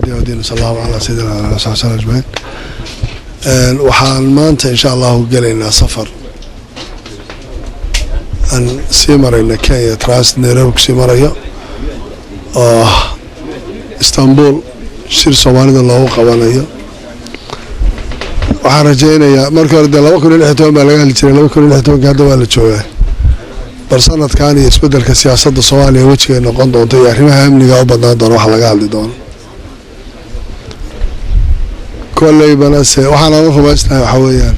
Diin sal allahu calaa sayidina ala sal sl ajmaciin. Waxaan maanta insha allahu gelaynaa safar aan sii marayna Kenya, transit Nairobi kusii marayo, oo ah Istanbul, shir Soomaalida loogu qabanayo. Waxaan rajeynayaa markii hore dee 2016 baa laga hadli jiray, 2016-ka hadda waa la joogaa. Bal sanadkan iyo isbedelka siyaasadda Soomaaliya wejigay noqon doonto iyo arrimaha amniga u badnaan doona waxa laga hadli doono. Kolley se waxaan ala rumaysnahay waxaa weeyaan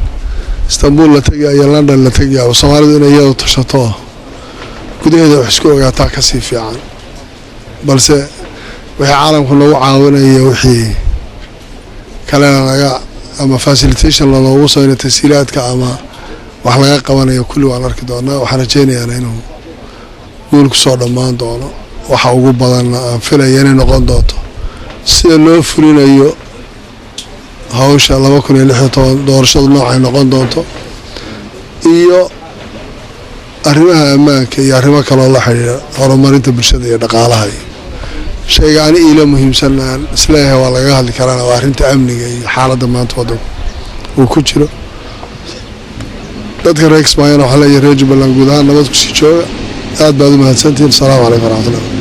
Istanbul la tegaya iyo London la tegaya, Soomaalidu inay iyadu tashato, gudaheeda wax isku ogaataa kasii fiican. Balse wixii caalamku nagu caawinaya, wixii kalena laga ama facilitation lanoogu sameynay, tashiilaadka ama wax laga qabanayo, kulli waan arki doonaa. Waxaan rajeynayaana inuu guul kusoo dhammaan doono. Waxa ugu badanna aan filaya inay noqon doonto sida loo fulinayo hawsha 2016 doorashadu noocay noqon doonto iyo arrimaha ammaanka iyo arrimo kaloo la xidhiira horumarinta bulshada iyo dhaqaalaha. Iyo shayga ani iila muhiimsan aan isleeyahay waa lagaga hadli karaana waa arrinta amniga iyo xaaladda maanta waddanku uu ku jiro. Dadka reer Kismaayona waxaa leeyahay, reer Jubbaland guud ahaan, nabad kusii jooga. Aad baad u mahadsantihiin. Asalaamu calaykum waraxmatullah.